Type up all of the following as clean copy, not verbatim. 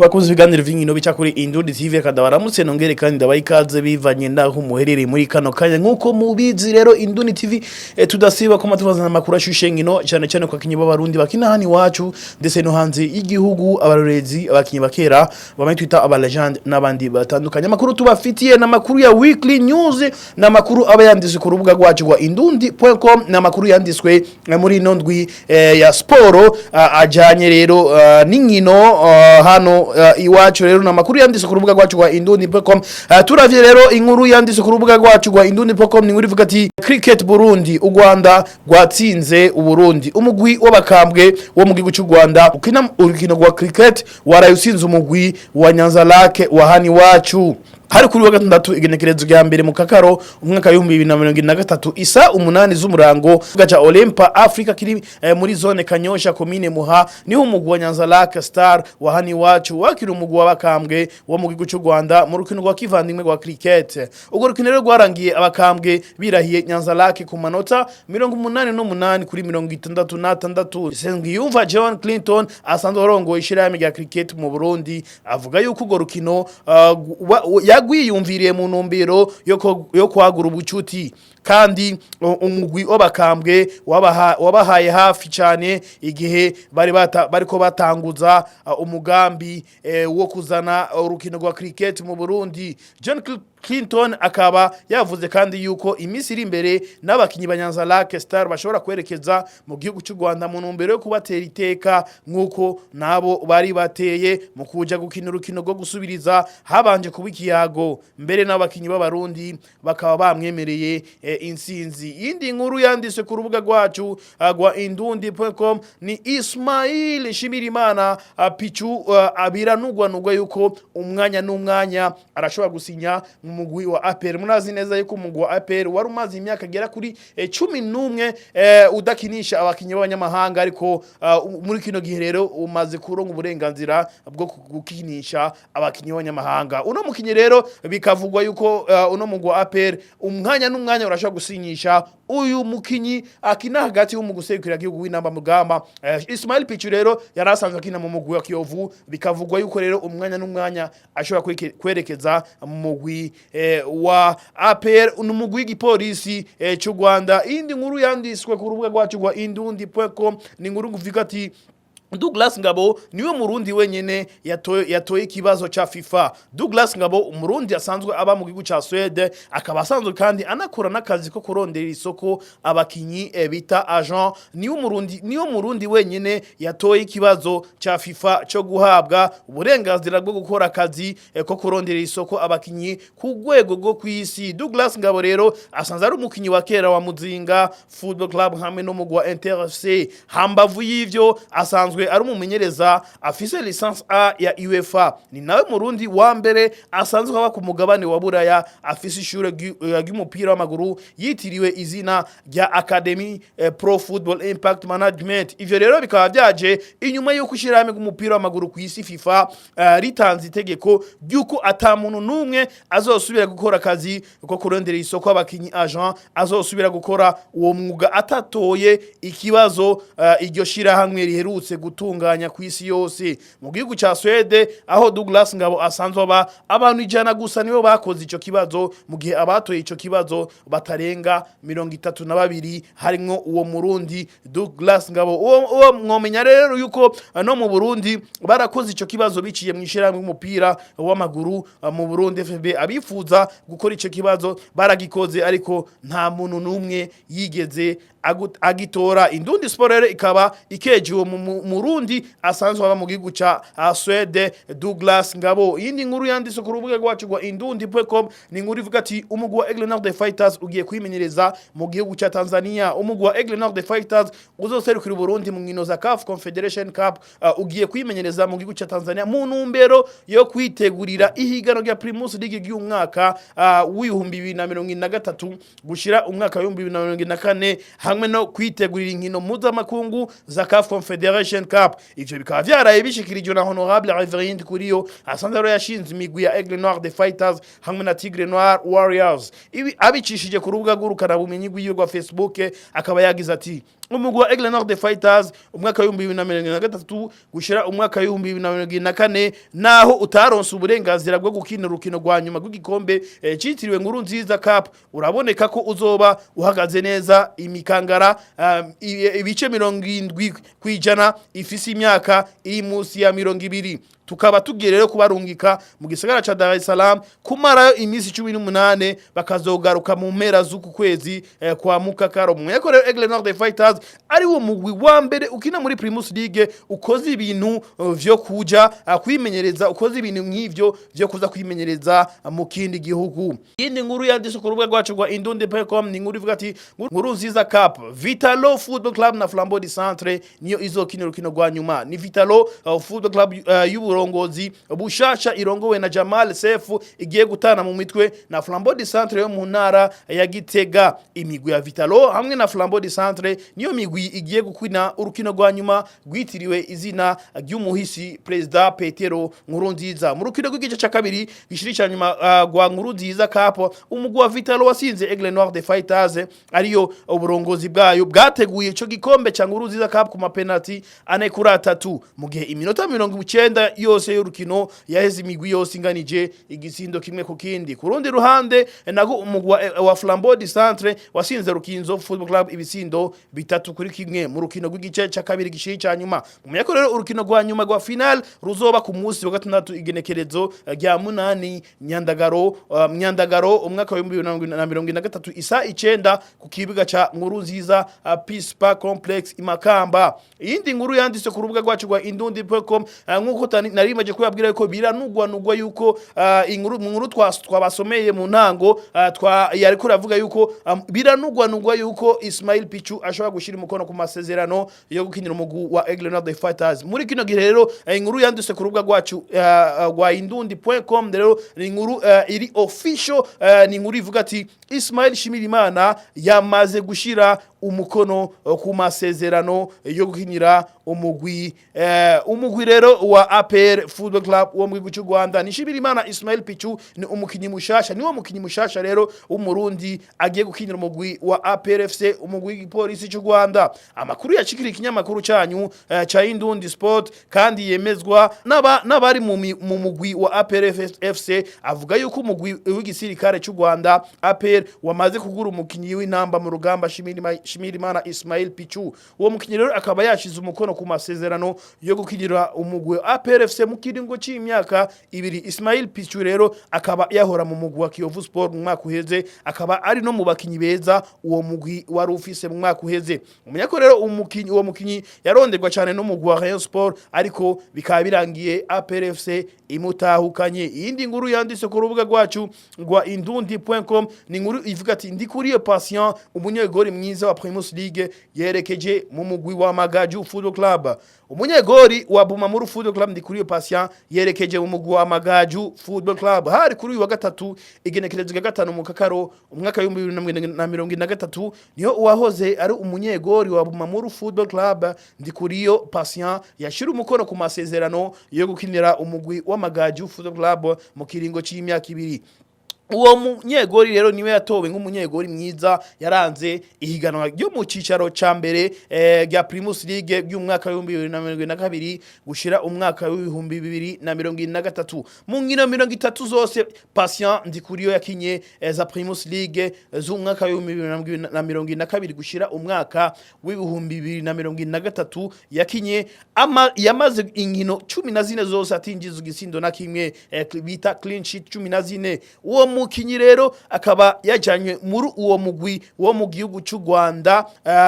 Bakunze ibiganiro vy'inkino bica kuri Indundi TV, kadabaramutse nongere kandi ndabaha ikaze bivanye naho muherereye muri kano kanya. Nkuko mubizi rero, Indundi TV tudasiba ko tubazana amakuru ashushe nkino, cyane cyane ku bakinyi b'Abarundi bakina hano iwacu ndetse no hanze y'igihugu, abarorezi, abakinyi bakera bamwe twita aba légende n'abandi batandukanye. Amakuru tubafitiye n'amakuru ya weekly news, n'amakuru aba yanditswe ku rubuga rwacu rwa indundi.com, n'amakuru yanditswe muri ino ndwi ya sporo ajanye rero n'inkino hano iwacu. Rero n'amakuru yanditswe ku rubuga rwacu rwa indundi.com. Turavye rero inkuru yanditswe ku rubuga rwacu rwa indundi.com, ni inkuru ivuga ati: "Cricket Burundi, u Rwanda rwatsinze Uburundi." Umugwi w'abakambwe wo mu gihugu cy'u Rwanda ukina urukino rwa cricket waraye utsinze umugwi wa Nyanza Lake wa hano iwacu. Hari kuri wa gatandatu, igenekerezo rya 1 mu Kakaro umwaka w'2023, isa 8 z'umurango, gaca Olympa Africa kiri muri zone Kanyosha, komine Muha, niho umugwi wa Nyanza Lake Star wa hano iwacu wakira umugwi w'abakambwe wo mu gihugu cy'u Rwanda mu rukino rwa kivandimwe rwa cricket. Urwo rukino rero rwarangiye abakambwe birahiye Nyanza Lake ku manota 88 kuri 66. Sengiyumva John Clinton, asanzwe arongoye ishirahamwe rya cricket mu Burundi, avuga yuko urwo rukino yagwiyumviriye mu ntumbero yo kwagura ubucuti, kandi umugwi w'abakambwe wabahaye hafi cyane igihe bari bariko batanguza umugambi wo kuzana urukino rwa cricket mu Burundi. John Clinton akaba yavuze kandi yuko iminsi iri imbere n'abakinyi ba Nyanza Lake Star bashobora kwerekeza mu gihugu cy'u Rwanda mu ntumbero yo kubatera iteka, nk'uko nabo bari bateye mu kuja gukina urukino rwo gusubiriza. Habanje kuba ikiyago mbere n'abakinyi b'Abarundi bakaba bamwemereye insinzi. Yindi nkuru yanditse ku rubuga rwacu rwa indundi.com ni Ismail Shimirimana Pichu abiranugwanugwa yuko umwanya n'umwanya arashobora gusinya mu mugwi wa APR. Murazi neza yuko umugwi wa APR wari umaze imyaka igera kuri 11 udakinisha abakinyi b'abanyamahanga, ariko muri kino gihe rero umaze kuronka uburenganzira bwo gukinisha abakinyi b'abanyamahanga. Uno mukinyi rero bikavugwa yuko uno mugwi wa APR umwanya n'umwanya urashobora gusinyisha uyu mukinyi akina hagati mu guserukira igihugu w'inamba mugamba Ismail Pichu. Rero yari asanzwe akina mu mugwi wa Kiyovu, bikavugwa yuko rero umwanya n'umwanya ashobora kwerekeza mu mugwi wa APR, n'umugwi w'igipolisi cy'u Rwanda. Indi nkuru yanditswe ku rubuga rwacu rwa indundi.com ni inkuru nguvuga ati: "Douglas Ngabo niwe Murundi wenyene yatoye ikibazo cha FIFA." Douglas Ngabo, Umurundi asanzwe aba mu gihugu ca Suède, akaba asanzwe kandi anakora n'akazi ko kurondera isoko abakinyi bita agent, niwe Murundi wenyene yatoye ikibazo cha FIFA cyo guhabwa uburenganzira bwo gukora akazi ko kurondera isoko abakinyi ku rwego rwo kw'isi. Douglas Ngabo rero asanzwe ari umukinyi wa kera wa Muzinga Football Club hamwe no mugwa Inter FC. Hambavu y'ivyo, asanzwe ari umumenyereza afise licence A ya UEFA. Ni nawe Murundi wa mbere asanzwe aba ku mugabane wa Buraya afise ishure ry'umupira w'amaguru yitiriwe izina rya Academy Pro Football Impact Management. Ivyo rero bikaba byaje inyuma y'uko ishirahamwe ry'umupira w'amaguru ku isi FIFA ritanze itegeko ry'uko ata muntu n'umwe azosubira gukora akazi ko kurondera isoko abakinyi, agent, azosubira gukora uwo mwuga atatoye ikibazo iryo shirahamwe riherutse gutunganya ku isi yose. Mu gihugu ca Suède, aho Douglas Ngabo asanzwe aba, abantu 100 gusa nibo bakoze ico kibazo, mu gihe abatoye ico kibazo batarenga 32, harimwo uwo Murundi Douglas Ngabo. Uwo mwomenya rero yuko no mu Burundi barakoze ico kibazo biciye mu ishirahamwe ry'umupira w'amaguru mu Burundi, FFB. Abifuza gukora ico kibazo baragikoze, ariko nta muntu n'umwe yigeze agitora. Indundi Sport rero ikaba ikeje uwo Murundi asanzwe aba mu gihugu ca Suède, Douglas Ngabo. Iyindi nkuru yanditse ku rubuga rwacu rwa indundi.com ni inkuru ivuga ati: "Umugwi wa Aigle Noir the Fighters ugiye kwimenyereza mu gihugu ca Tanzania." Umugwi wa Aigle Noir the Fighters uzoserukira Burundi mu nkino za CAF Confederation Cup ugiye kwimenyereza mu gihugu ca Tanzania mu ntumbero yo kwitegurira ihiganwa rya Primus League ry'umwaka w'2023 gushira umwaka w'2024, hamwe hamwe no kwitegurira inkino mpuzamakungu za CAF Confederation Cup. Ivyo bikaba vyaraye bishikirijwe na Honorable Reverend Kuriyo, asanzwe rero yashinze imigwi ya Aigle Noir the Fighters hamwe na Tigre Noir Warriors. Ibi abicishije ku rubuga ngurukana bumenyi rwiwe rwa Facebook, akaba yagize ati: "Umugwi wa Aigle Noir the Fighters, umwaka wa 2023 gushira umwaka wa 2024, naho utaronse uburenganzira bwo gukina urukino rwa nyuma rw'igikombe citiriwe Nkuru Nziza Cup, uraboneka ko uzoba uhagaze neza imikangara ibice 70% ifise imyaka iri munsi ya 20. Tukaba tugiye rero kubarungika mu gisagara ca Dar es Salaam kumarayo iminsi 18, bakazogaruka mu mpera z'uku kwezi kwa mukakaro." Mweko rero Aigle Noir the Fighters ari wo mugwi wa mbere ukina muri Primus League ukoze ibintu vyo kuja kwimenyereza, ukoze ibintu nk'ivyo vyo kuza kwimenyereza mu kindi gihugu. Iyindi nkuru yanditse ku rubuga rwacu rwa indundi.com ni inkuru ivuga ati: "Nkuru Nziza Cup, Vitalo Football Club na Flambeau du Centre niyo izokina urukino rwa nyuma." Ni Vitalo Football Club y'uburongozi bushasha irongowe na Jamal Sefu igiye gutana mu mitwe na Flambeau du Centre yo mu ntara ya Gitega. Imigwi ya Vitalo hamwe na Flambeau du Centre niyo migwi igiye gukina urukino rwa nyuma rwitiriwe izina ry'umuhisi President Petero Nkurunziza. Mu rukino rw'igice ca kabiri gishiri ca nyuma rwa Nkuru Nziza Cup, umugwi wa Vitalo wasinze Aigle Noir the Fighters, ariyo uburongozi bwayo bwateguye ico gikombe ca Nkuru Nziza Cup, ku mapenalty 4-3, mu gihe iminota 90 yose y'urukino yaheze imigwi yose inganije igisindo 1-1. Ku rundi ruhande nago umugwi wa Flambeau du Centre wasinze Rukinzo Football Club ibisindo 3-1 mu rukino rw'igice ca kabiri gishiri ca nyuma. Mu myaka rero, urukino rwa nyuma rwa final ruzoba ku munsi wa gatandatu, igenekerezo rya 8 Myandagaro umwaka wa 2023, isa 9, ku kibuga ca Nkuru Nziza Peace Park Complex Imakamba. Iyindi nkuru yanditse ku rubuga rwacu rwa indundi.com, nkuko nari maje kubabwira yuko biranugwa nugwa yuko inkuru mu nkuru twabasomeye mu ntango twa yariko ravuga yuko biranugwa nugwa yuko Ismail Pichu ashobora gushira umukono ku masezerano yo gukinira umugwi wa Aigle Noir the Fighters. Muri kino gihe rero, inkuru yanditse ku rubuga rwacu rwa indundi.com rero ni inkuru iri official, ni inkuru ivuga ati: "Ismail Shimirimana yamaze gushira umukono ku masezerano yo gukinira umugwi rero wa APR Football Club wo mu gihugu cy'u Rwanda." Ni Shimirimana Ismail Pichu, ni umukinyi mushasha, niwo mukinyi mushasha rero w'Umurundi agiye gukinira umugwi wa APR FC, umugwi w'igipolisi cy'u Rwanda. Amakuru yashikira ikinyamakuru cyanyu cha Indundi Sport kandi yemezwa n'abari mu mugwi wa APR FC avuga yuko umugwi w'igisirikare cy'u Rwanda APR wamaze kugura umukinyi w'intamba mu rugamba Shimirimana Ismail Pichu. Uwo mukinyi rero akaba yashize umukono ku masezerano yo gukinira umugwi wa APR FC mu kiringo c'imyaka 2. Ismail Pichu rero akaba yahora mu mugwi wa Kiyovu Sport mu mwaka uheze, akaba ari no mu bakinyi beza uwo mugwi wari ufise mu mwaka uheze. Umunyako rero uwo mukinyi yaronderwa cyane no mugwi wa Rayon Sport, ariko bikaba birangiye APR FC imutahukanye. Iyindi nkuru yanditse ku rubuga rwacu rwa indundi.com ni inkuru ivuga ati: "Ndikuriye Patient, umunyegori mwiza wa Primus League, yerekeje mu mugwi wa Magaju Football Club." Umunyegori wa Bumamuru Football Club Ndikuriye Patient yerekeje mu mugwi wa Magaju Football Club. Hari kuri uyu wa gatatu, igenekerezo rya 5 mu kakaro umwaka wa 2023, niho uwahoze ari umunyegori wa Bumamuru Football Club Ndikuriyo Patient yashira umukono ku masezerano yo gukinira umugwi wa Magaju Football Club mu kiringo c'imyaka 2. Uwo munyegori rero niwe yatowe nk'umunyegori mwiza yaranze ihiganwa ryo mu cicaro ca mbere rya Primus League by'umwaka wa 2022 gushira umwaka wa 2023. Mu nkino 30 zose Patient Ndikuriyo yakinye za Primus League z'umwaka wa 2022 gushira umwaka wa 2023, yakinye yamaze inkino 14 zose atinjiza igisindo na kimwe, bita clean sheet 14. Uwo mukinyi rero akaba yajanywe muri uwo mugwi wo mu gihugu cy'u Rwanda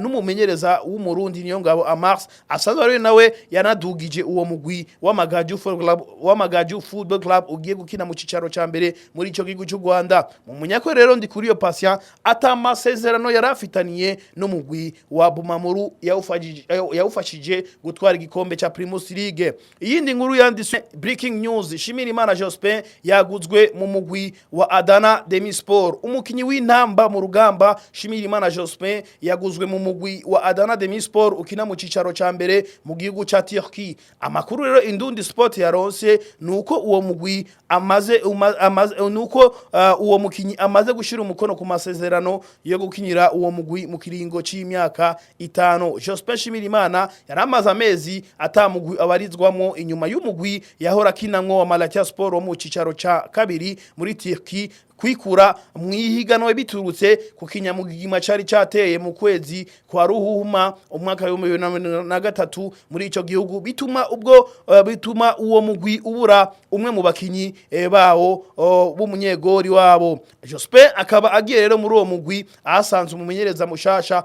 n'umumenyereza w'Umurundi niyo ngabo Amars, asanzwe ari nawe yanadugije uwo mugwi w'Amagaju Football Club, w'Amagaju Football Club ugiye gukina mu cicaro ca mbere muri ico gihugu cy'u Rwanda. Mu munyako rero Ndikuriyo Patient ata masezerano yarafitaniye n'umugwi wa Bumamuru yawufashije gutwara igikombe ca Primus League. Iyindi nkuru yanditswe, breaking news: Shimirimana Jospin yaguzwe mu mugwi wa Adana Demirspor. Umukinyi w'intamba mu rugamba Shimirimana Jospin yaguzwe mu mugwi wa Adana Demirspor ukina mu cicaro ca mbere mu gihugu ca Turkey. Amakuru rero Indundi Sport yaronse nuko uwo mugwi amaze nuko uwo mukinyi amaze gushira umukono ku masezerano yo gukinira uwo mugwi mu kiringo c'imyaka 5. Jospin Shimirimana yaramaze amezi atamugwi abarizwamwo inyuma y'umugwi yahora akinamwo wa Malatya Sport wo mu cicaro ca kabiri muri Turkey kwikura mwihiganwa biturutse ku kinyamugigima cari cateye mu kwezi kwa Ruhuhuma umwaka wa 2023 muri ico gihugu, bituma ubwo bituma uwo mugwi ubura umwe mu bakinyi bawo b'umunyegori wabo. Jospin akaba agiye rero muri uwo mugwi ahasanze umumenyereza mushasha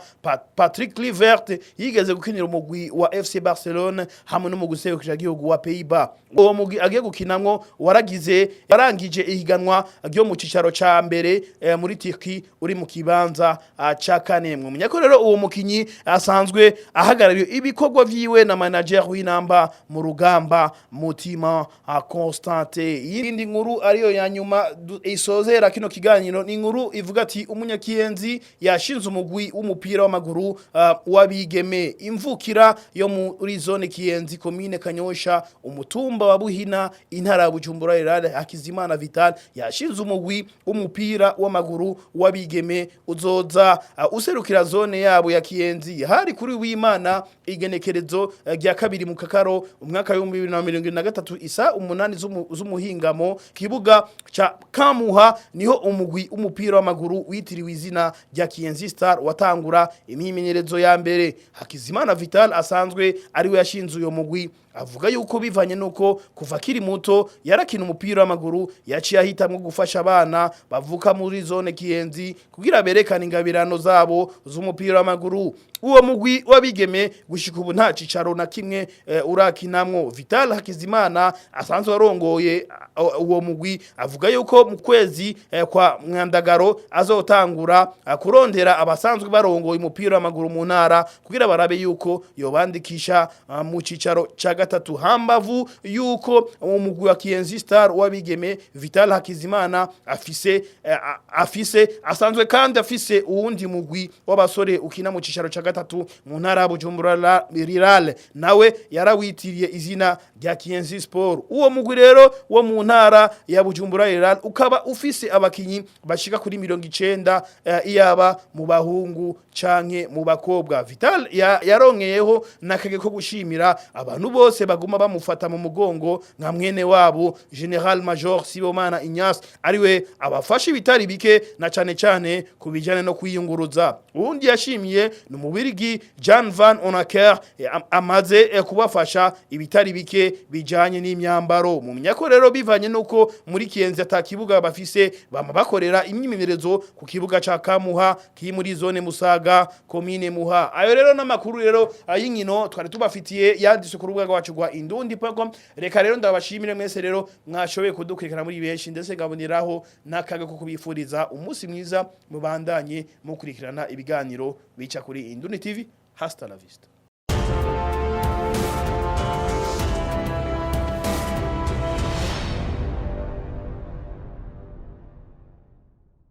Patrick Kluivert yigeze gukinira umugwi wa FC Barcelone hamwe n'umugwi serukiragihugu wa Pays-Bas. Uwo mugwi agiye gukinamwo waragize yarangije ihiganwa ryo mu cicaro ca mbere muri Turkey uri mu kibanza ca kane. Mwumenya ko rero uwo mukinyi asanzwe ahagarariye ibikorwa vyiwe na manager w'inamba mu rugamba Mutima Constante. Iyindi nkuru ariyo ya nyuma isozera kino kiganiro ni inkuru ivuga ati umunyakiyenzi yashinze umugwi w'umupira w'amaguru w'abigeme. Imvukira yo muri zone Kiyenzi, komine Kanyosha, umutumba wa Buhina, intara ya Bujumbura Rurale, Hakizimana Vital yashinze umugwi w'umupira w'amaguru w'abigeme uzoza userukira zone yabo ya Kiyenzi. Hari kuri w'Imana igenekerezo rya 2 mu Kakaro umwaka wa 2023 isa 8 z'umuhingamo, kibuga ca Kamuha niho umugwi w'umupira w'amaguru witiriwe izina rya Kiyenzi Star watangura imyimenyerezo ya mbere. Hakizimana Vital asanzwe ari we yashinze uyo mugwi avuga yuko bivanye nuko kuva akiri muto yarakina umupira w'amaguru, yaciye ahitamwo gufasha abana bavuka muri zone Kiyenzi kugira berekane ingabirano zabo z'umupira w'amaguru. Uwo mugwi w'abigeme gushika ubu nta cicaro na kimwe urakinamwo. Vital Hakizimana asanzwe arongoye uwo mugwi avuga yuko mu kwezi kwa Mwandagaro azotangura kurondera abasanzwe barongoye umupira w'amaguru mu ntara kugira barabe yuko yobandikisha mu cicaro ca gatatu. Hambavu yuko umugwi wa Kiyenzi Star w'abigeme, Vital Hakizimana afise asanzwe kandi afise uwundi mugwi w'abasore ukina mu cicaro ca gatatu mu ntara ya Bujumbura Rurale, nawe yarawitiriye izina rya Kiyenzi Sport. Uwo mugwi rero wo mu ntara ya Bujumbura Rurale ukaba ufise abakinyi bashika kuri 90, iyaba mu bahungu canke mu bakobwa. Vital yaronkeyeho nakage ko gushimira abantu bose baguma bamufata mu mugongo nka mwene wabo General Major Sibomana Ignace, ariwe abafasha ibitari bike na cane cane ku bijanye no kwiyunguruza. Uwundi yashimiye ni umubirigi Jan van Onaker, amaze kubafasha ibitari bike bijanye n'imyambaro. Mumenya ko rero bivanye nuko muri Kiyenzi ata kibuga bafise, bama bakorera imyimenyerezo ku kibuga ca Kamuha kiri muri zone Musaga, komine Muha. Ayo rero n'amakuru rero ay'inkino twari tubafitiye yanditse ku rubuga rwacu rwa indundi.com. Reka rero ndabashimire mwese rero mwashoboye kudukurikirana muri benshi, ndetse ngaboneraho n'akaga ko kubifuriza umunsi mwiza, mubandanye mukurikirana ibiganiro bica kuri Indundi TV. Hasta la vista.